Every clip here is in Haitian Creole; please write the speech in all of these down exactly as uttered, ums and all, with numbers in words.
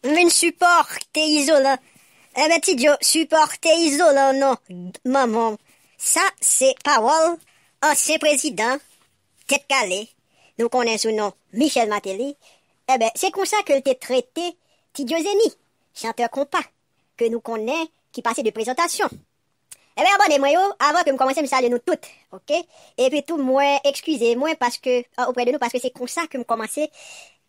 M vin sipòte Izolan. Enben, Ti Djo, sipòte Izolan non, manman. Sa se pawòl ansyen prezidan Tèt Kale, nou konnen sou non Michel Martelly. Enben, se konsa ke l te trete Ti Djo Zeni, chantè konpa ke nou konnen ki pase de prezantasyon. Enben, abòne mwen yo, avan ke m kòmanse, m salye nou tout, oke? Epi tou, mwen eskize mwen paske, oprè de nou, paske se konsa ke m kòmanse,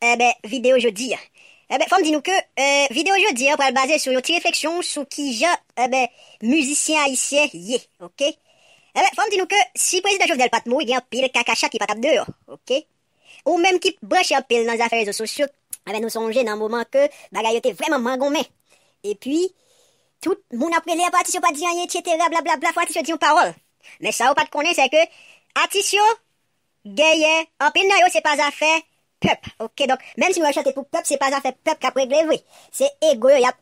enben, videyo jodi a. Enben, fò m di nou ke, eh, videyo jodi a pral baze sou yon ti refleksyon sou kijan, enben, mizisyen ayisyen ye, oke? Enben, fò m di nou ke si prezidan Jovenel pa t mouri, gen anpil kaka chat ki pa t ap deyò, oke? Ou menm ki branche anpil nan zafè rezo sosyo, enben, nou sonje nan moman ke bagay yo te vrèman mangonmen. Epi, tout moun ap rele, atis yo pa di anyen, etsetera, blablabla, fò atis yo di yon pawòl. Men sa yo pa t konnen, se ke atis yo genyen, anpil nan yo, se pa zafè pèp. Oke, donk, menm si nou al chante pou pèp, se pa zafè pèp k ap regle vre. Se ego yo, y ap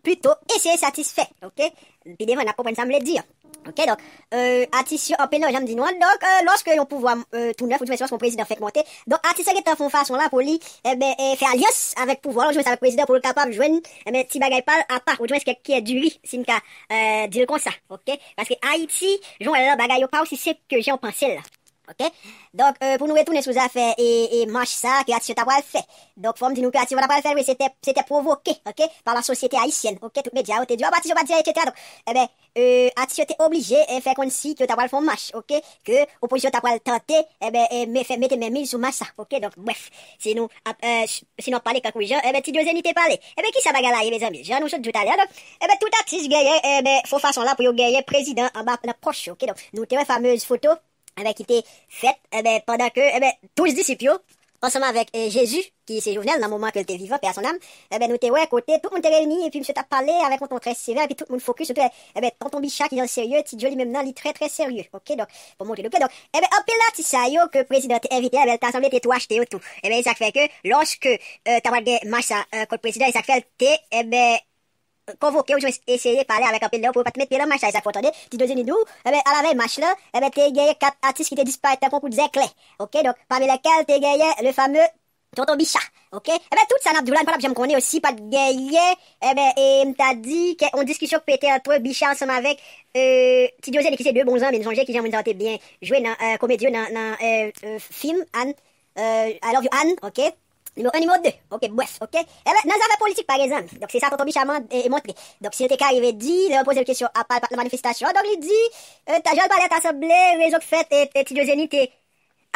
pito eseye satisfè. Oke? Pi devan, n ap konprann sa m vle di an. Oke, donk, eh, atis yo anpil nan yo, jan m di nou an. Donk, eh, lòske yon pouvwa, eh, tou nèf, oudimwens lòske yon prezidan fèk monte, donk, atis yo gentan fè yon fason la pou li, enben, eh, fè alyans avèk pouvwa, oudimwens avèk prezidan, pou l kapab jwenn, enben, ti bagay pa l apa, oudimwens kèk kiyè diri, si n ka, eh, di l konsa. Oke? Paske Ayiti, jan w wè l lan, bagay yo pa osi senp ke jan w panse l la. Oke? Donk, eh, pou nou retounen sou zafè e, e mach sa ke atis yo ta pral fè. Donk, fò m di nou ke atis yo pa ta pral fè l vre, se te, se te pwovoke, oke, pa la sosyete ayisyèn, oke, tout medya yo te di, oh, atis yo pa di anyen, etsetera. Donk, enben, eh, atis yo te oblije, eh, fè kòmsi ke yo ta pral fè yon mach, oke, ke opozisyon ta pral tante, enben, eh, me, fè, mete men mil sou mach sa, oke, donk, brèf, si nou ap, eh, si nou ap pale kankou jan, enben, Ti Djo Zeni te pale. Enben, kisa bagay la ye, mezanmi? Jan nou sot di w talè a, donk, enben, tout atis genyen, enben, fo fason la pou yo genyen prezidan anba nan pòch yo, oke, donk, nou te wè famez foto, enben, ki te fèt, enben, pandan ke, enben, douz disip yo, ansanm avèk, eh, Jezi, ki se Jovenel, nan moman ke l te vivan, pè a son âme, enben, nou te wè kote tout moun te reyini, epi misye t ap pale avèk yon ton trè sevè, epi tout moun fokis, nou te wè, enben, Tonton Bicha ki jan serye, Ti Djo li menm nan, li trè, trè serye, oke, donk, pou montre nou ke, donk, enben, anpil atis sa yo ke prezidan te envite, enben, l ta sanble te tou achte yo tou. Enben, e sa k fè ke, lòske, eh, ta pral gen mach sa, eh, kont prezidan, e sa k fè l te, enben, konvoke, oudimwens eseye pale avèk anpil nan yo pou yo pa t met pye nan mach sa, e sa k fè w tande Ti Djo Zeni di w, enben, alavèy mach lan, enben, te genyen kat atis ki te disparèt tankou kout zèklè. Oke, donk, pami lèkèl te genyen le fameux Tonton Bicha. Oke? Enben, tout sa n ap di w la, n pa t ap janm konnen yo si pa t genyen, enben, e m ta di, ke yon diskisyon k pete antre Bicha ansanm avèk, eh, Ti Djo Zeni, ki se de bon zanmi, n sonje kijan moun sa yo te byen jwe nan, eh, komedi yo, nan, nan, eh, eh, fim Anne, eh, I Love You Anne, oke? Nimewo en, nimewo de. Oke, brèf, oke? Enben, nan zafè politik, pa gen zanmi. Donk, se sa Tonton Bicha man-, e, e montre. Donk, si l te ka rive di, lè yo poze l kesyon apa l pa t nan manifestasyon an, donk, li di, eh, ta, jan l pale a, ta sanble rezon k fè, e, e, Ti Djo Zeni te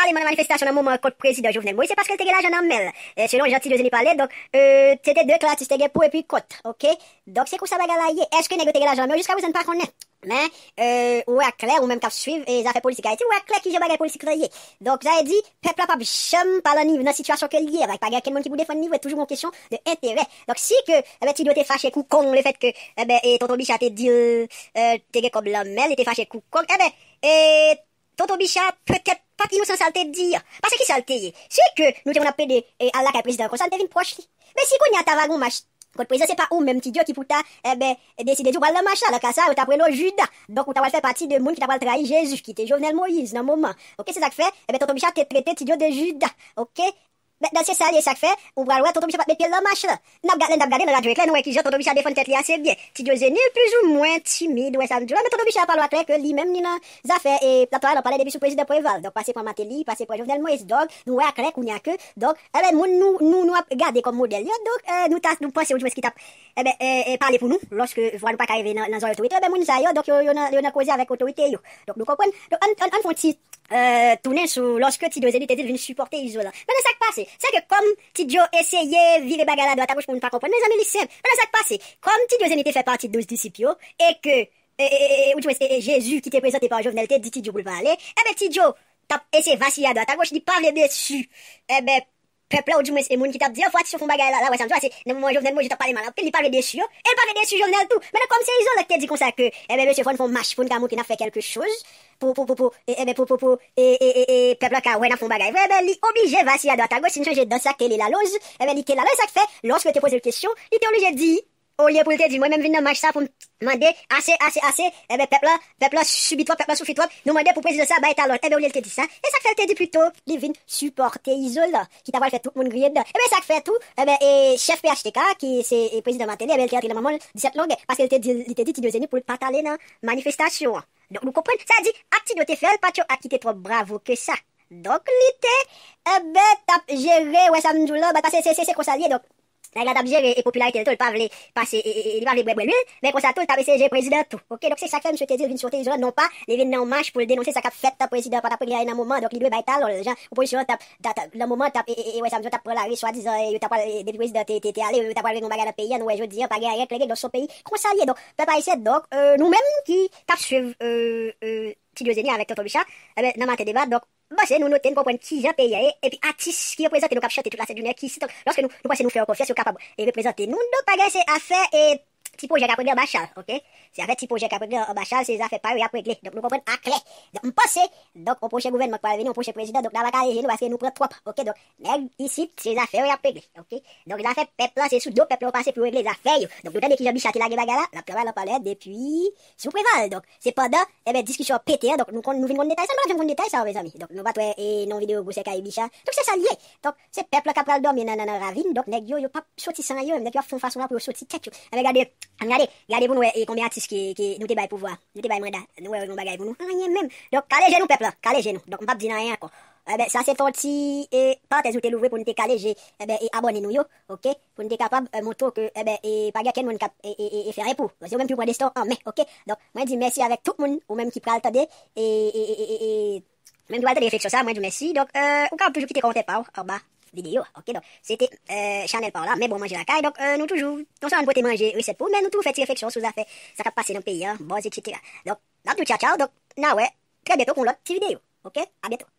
ale nan manifestasyon nan moman kont prezidan Jovenel Moïse, se paske l te gen lajan nan men l. E, selon jan Ti Djo Zeni pale, donk, eh, se te de klas atis te gen pou epi kont, oke? Donk, se konsa bagay la ye. Èske nèg yo te gen lajan nan men yo? Jiska prezan, n pa konnen. Men, eh, ou wè a klè, ou menm k ap swiv, eh, zafè politik Ayiti, ou wè a klè kijan bagay politik la ye. Donk, sa vle di, pèp la p ap janm pa nan niv-, nan sitiyasyon ke l ye a, pa gen okenn moun ki pou defann li vre, toujou gon kesyon de enterè. Donk, si ke, enben, Ti Djo te fache kou kong lefèt ke, enben, e, Tonton Bicha te di l, eh, te gen kòb lan men l, li te fache kou kong, enben, e, Tonton Bicha, petèt, pa t inosan sa l te di a. Paske ki sa l te ye? Si ke nou te konn ap pede, eh, al lakay prezidan konsa, n te vin pwòch li. Men si kounye a ta va gon mach kont prezidan, se pa ou menm, Ti Djo, ki pou ta, enben, deside di w pral nan mach la. Nan ka sa, yo t ap rele w Jida. Donk, ou ta pral fè pati de moun ki ta pral trayi Jezi, ki te Jovenel Moïse nan moman. Oke, se sa k fè, enben, Tonton Bicha te trete Ti Djo de Jida. Oke? Men, dan se sa l ye, sa k fè, ou pral wè Tonton Bicha pa t met pye l nan mach la. N ap ga-, lè n ap gade nan radyo Eklè, nou wè kijan Tonton Bicha defann tèt li ase byen. Ti Djo Zeni, plizoumwen timid, ou wè sa m di w la, men Tonton Bicha pale w aklè ke li menm, li nan zafè, e, l ap travay nan palè depi sou prezidan Preval. Donk, pase pran Martelly, pase pran Jovenel Moïse. Donk, nou wè aklè kounye a ke, donk, enben, moun nou, nou, nou ap gade kòm modèl yo, donk, eh, nou ta, nou panse, oudimwens, ki t ap, enben, eh, eh, pale pou nou, lòske vwa nou pa ka rive nan, nan zòrèy otorite, enben, moun sa yo, donk, yo, yo nan, yo nan koze avèk otorite yo. Donk, nou konprann. Donk, ann, ann, ann fè yon ti eh, tounen sou lòske Ti Djo Zeni te di l vin sipòte Izolan. Men nan sa k pase, se ke kòm Ti Djo eseye vire bagay la dwat agoch pou moun pa konprann, mezanmi, li senp. Men nan sa k pase, kòm Ti Djo Zeni te fè pati douz disip yo, e ke, e, e, e, e, oudimwens, e, e, Jezi ki te prezante pa Jovenel te di Ti Djo pou l pa ale, enben, Ti Djo t ap eseye vasile adwat agoch, li pa vle desi, enben, pèp la, oudimwens, e moun ki t ap di, oh, fò atis yo fè yon bagay la, la, wè sa m di w la, se nan moman Jovenel Moïse t ap pale mal anpil, li pa vle desi yo, e li pa vle desi Jovenel tou. Men kòm se Izolan ki te di konsa ke, enben, mesye, fò n fè yon mach pou n ka montre n ap fè kèlke choz, pou, pou, pou, pou, e, enben, pou, pou, pou, e, e, e, e, pèp la ka wè n ap fè yon bagay vre, enben, li oblije vasile adwat agoch, si n sonje dans la télé la loz, enben, li te la, la, e sa k fè, lòske yo te poze l kesyon, li te oblije di, Olye pou l te di, mwen menm vin nan mach sa pou m mande, ase, ase, ase, enben pèp la, pèp la sibi twòp, pèp la soufri twòp, nou mande pou prezidan sa bay talon. Enben olye l te di sa, e sa k fè l te di pito li vin sipòte Izolan, ki ta pral fè tout moun griyen dan. Enben sa k fè tou, enben e chèf P H T K, ki se e prezidan Martelly, enben l te antre nan manman l disèt longè, paske l te di, li te di Ti Dieusené pou l pa t ale nan manifestasyon an. Donk nou konprann, sa di ak Ti Dio te fè l pa t yon ak ki te twò bravo ke sa. Donk li te, enben t ap jere, wè sa m di w la, paske se, se, se konsa l ye, donk nèg la t ap jere e popilarite l tou, l pa vle pase, e, e, e, li pa vle bwè bwè lwil, men konsa tou l t ap eseye jere prezidan tou. Oke, donk se sa k fè misye te di l vin sipòte Izolan, non pa li vin nan yon mach pou l denonse sa k ap fèt prezidan Pòtoprens la nan moman, donk li dwe bay talon l, jan opozisyon an t ap, t ap, t ap, nan moman t ap, e, e, e, wè sa m di w, t ap pran lari, swadizan, e, yo t ap pral, e, depi prezidan te, te, te ale, yo t ap pral regle yon bagay nan peyi a, nou wè jodi a, pa gen anyen k regle, donk se yon peyi konsa l ye, donk pèp ayisyen, donk, e, nou menm ki t ap swiv, e, e, Ti Dieusené avèk Tonton Bicha, enben nan Maten Deba, donk, m panse nou note, n konprann kijan peyi a ye, epi atis ki reprezante nou k ap chante tout lasent jounen an, ki si, lòske nou, nou panse nou fè yo konfyans, yo kapab e reprezante nou, donk bagay se afè e ti pwojè k ap regle anba chal, oke? Se afè ti pwojè k ap regle anba chal, se zafè pa yo y ap regle. Donk nou konprann aklè. Donk m panse, donk yon pwochen gouvènman k pral vini, yon pwochen prezidan, donk n a pa kale je nou paske nou pran twòp, oke? Donk nèg isit, se zafè yo y ap regle, oke? Donk zafè pèp la, se sou do pèp la yo pase pou yo regle zafè yo. Donk nou tande kijan Bicha te lage bagay la, l ap travay nan palè depi sou Preval. Donk se pandan, enben diskisyon an pete an, donk nou konn, nou vin konn detay sa, nou pa t janm konn detay sa yo, mezanmi. Donk nou pa t wè e non videyo gwosè kay Bicha. Donk se sa l ye. Donk se pèp la k ap pral dòmi nan, nan, nan ravin, donk nèg yo, yo p ap soti san anyen, yo menm nèg yo ap fè yon fason la pou yo soti tèt yo. Enben gade, ann gade, gade pou n wè e konbyen atis ki, ki nou te bay pouvwa, nou te bay manda, nou wè yo gen yon bagay pou nou, anyen menm. Donk kale je nou pèp la, kale je nou. Donk m p ap di nan anyen ankò. Enben sa se te yon ti e parantèz nou te louvri pou n te kale je, enben e abòne nou yo, oke? Pou n te kapab e montre w ke enben e pa gen kenn moun k ap e, e, e, e fè anyen pou ou. Se ou menm ki pran desten w an men, oke? Donk mwen di mèsi avèk tout moun, ou menm ki pral tande e, e, e, e, e, e menm ki pral tande refleksyon sa, mwen di w mèsi. Donk e ou kapab toujou kite kòmantè pa w anba videyo a, oke? Donk se te e chanèl pa w la, men bon manje lakay. Donk e nou toujou, non sèlman n pote manje, resèt pou ou, men nou toujou fè ti refleksyon sou zafè sa k ap pase nan peyi a, buzz, etsetera. Donk n ap di w tchaw tchaw, donk n a wè trè byento pou yon lòt ti videyo, oke? A byento.